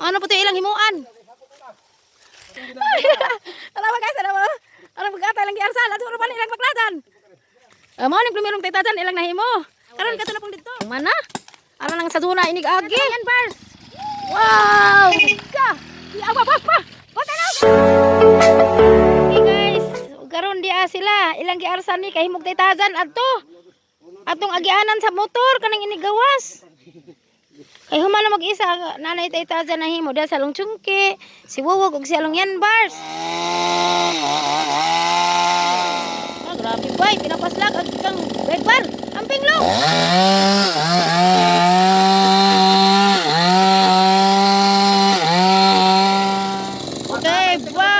Ano po ito ilang himuan? Tanawa guys, tanawa. Ano pagkata ilang giarsal, ato pa ilang baklasan. Mao ning primerong taytajan ilang nahimo. Karon kato na pong didto. Mana? Ano nang sa zona inig agi? Yan bars. Wow! Ka. Awa pa pa. Bata na. Okay guys, karon di sila ilang giarsan ni kay himog taytajan adto. Atong agianan sa motor kanang inigawas. Kay human na mag-isa nanay taytajan na himo dahil sa long chungki, si Wuwog ug si Along Yan bars. Ah, grabe bay, pinapaslag ang kang red bar. Amping long. Okay, ba.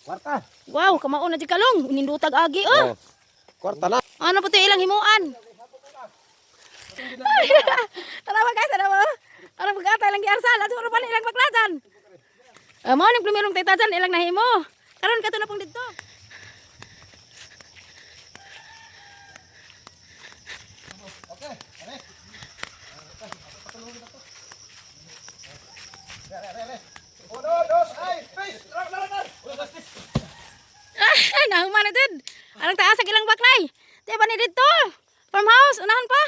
Kwarta. Wow, kamao na di kalong. Nindutag agi oh. Kwarta na. Ano po ito ilang himuan? Tanawa guys, tanawa. Ano pagkata ilang giarsal, ato pa ilang baklasan. Mao ning primerong taytajan ilang nahimo. Karon kato na pong didto. Uno, dos, ay, tres. Ah, nahuma na did. Anong taas ang ilang baklay? Di ba ni didto? Farmhouse, unahan pa.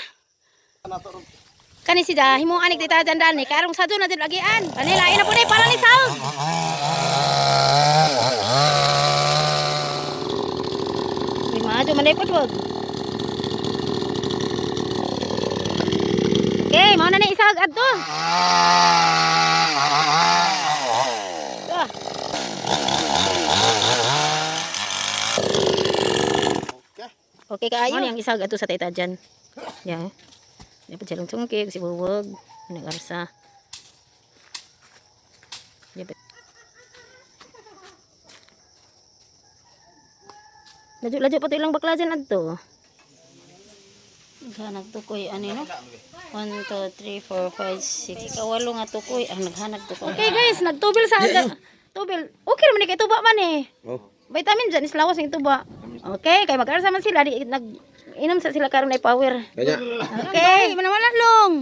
Kani si da, himuan ni taytajan dani, karong sadto na did agian. Kani lain na po ni para ni Saul. Uy, maayo man po wag. Okay, mao na ni isag adto. Ah. Okay kaayo. Mao ni ang isag adto sa tayta dyan. Yeah. Di pa silang sungkig, si Buwag, nag-arsa. Di pa. Ladyo-ladyo pa to ilang bakla dyan adto. Naghanag tukoy ano no? 1 2 3 4 5 6. Kawalo nga tukoy ang naghanag tukoy. Okay guys, nagtubil sa aga. Tubil. Okay naman ni kay tuba man eh. Oh. Vitamin dyan is lawas ng tuba. Okay, kay mag-arsa man sila di nag inom sa sila karon ay power. Kanya. Okay, manawala long.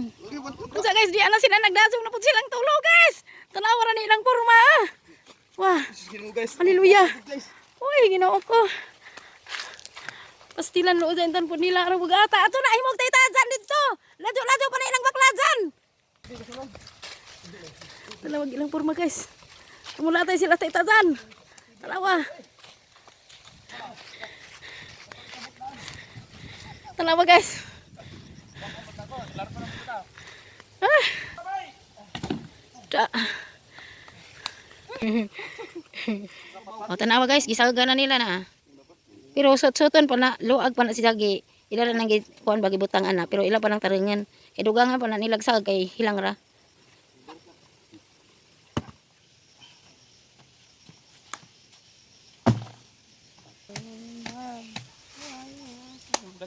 Unsa guys, di ana sila nagdasong na pud silang tulo guys. Tanawa ra ni ilang porma. Ah. Wah. Hallelujah. Uy, Ginoo ko. Pastilan loob sa intan po nila arang bugata. Ato na himog tayo dyan dito. Ladyo-ladyo pa na ilang bakla dyan. Talawag ilang porma guys. Tumula tayo sila tayo dyan. Talawa. Talawa guys. Ah. Ta. O tanawa guys, gisaga na nila na. Pero sot-soton pa na luag pa na si Dagi. Ila ra nang kuan bagi butang ana, pero ila pa nang taringan. Kay dugangan pa na nilag sag kay hilang ra.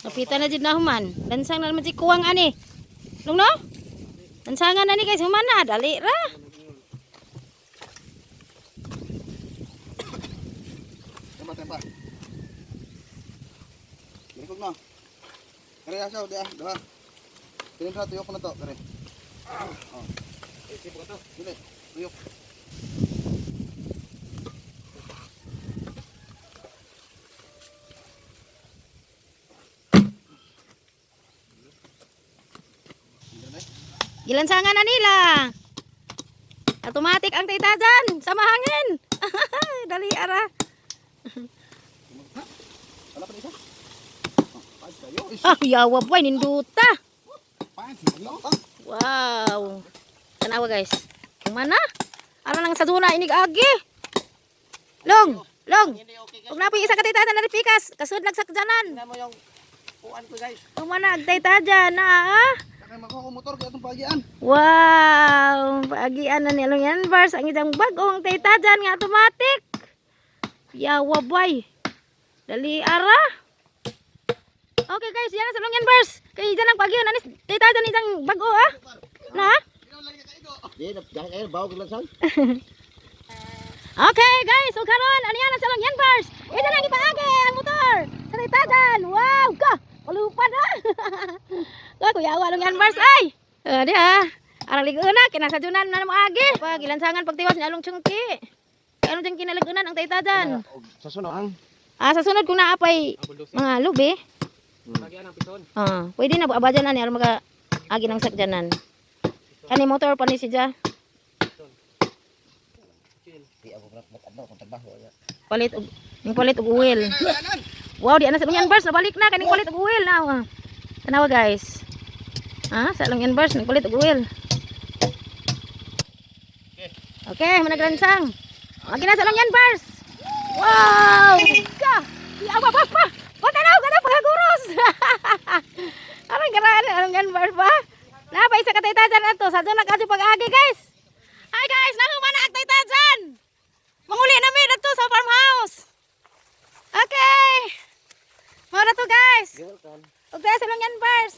Kapita na jud na human. Lansang na naman si kuwang ani. Long no? Lansangan na ni guys, human na dali ra. Tempa, tempa. Berikut na. Kare asaw di ah, diba? Kini sa tuyok na to, kare. Oh. Isip ko to. Dili, tuyok. Gilansangan na nila. Automatic ang tita dyan. Sa mahangin. Dali ara. Wala pa isa. Oh, paas kayo. Is, Ah, yawa boy, ninduta. paas. Ano? Wow. Tanawa guys. Kumana? Ano nang sa zona inig agi? Long, long. Ug napoy isa ka tita na pikas. Kasud lag sakjanan. Tingnan mo yung kuan ko guys. Kumana ag tita dyan na ah. Kaya makuha ko motor kaya itong pagian. Wow! Paagian na nilong yan, bars. Ang isang bagong tita dyan nga automatic. Yawa boy. Dali ara. Okay guys, yan ang salong yan, bars. Kaya dyan ang pagian. Anis, tita dyan isang bago ah. Na? Di, dahil kayo, bawag lang saan. Okay guys, so karon ano yan ang salong yan, bars. Ito lang ipaagi ang motor. Sa tita dyan. Wow! Ka! Palupad ah. Ka, kuya, awa lang yan, bars. Ay! Di ah. Arang ligunan, kinasajunan na mo agi. Pag ilansangan pagtiwas ni Along Chungki. Kay anong dyan kinaligunan ang taytadan. Sa sunod ang Ah, sa sunod kung naapay mga lubi. Ah, pwede na abajan na ni aron maka agi ng sakyanan. Kani motor pa ni siya. Di ako mat adlaw kung trabaho ya. Palit og ning palit og oil. Wow, di ana sa Lungan Bars nabalik na kaning palit og oil na. Ah. Tanawa, guys. Ah, sa Lungan Bars ning palit og oil. Okay, managransang. Agi na sa Lungan Bars. Wow! Ka! Ya pa pa pa. Patanaw ka na pagaguros. Arang karaan Lungan Bars ba? Na pa isa ka taytajan ato sa na kadto pag-agi, guys. Hi guys, nahuman na ang taytajan. Manguli na mi dadto sa farmhouse. Okay. Mao na to, guys. You're welcome. Ug tayo sa Lungan Bars.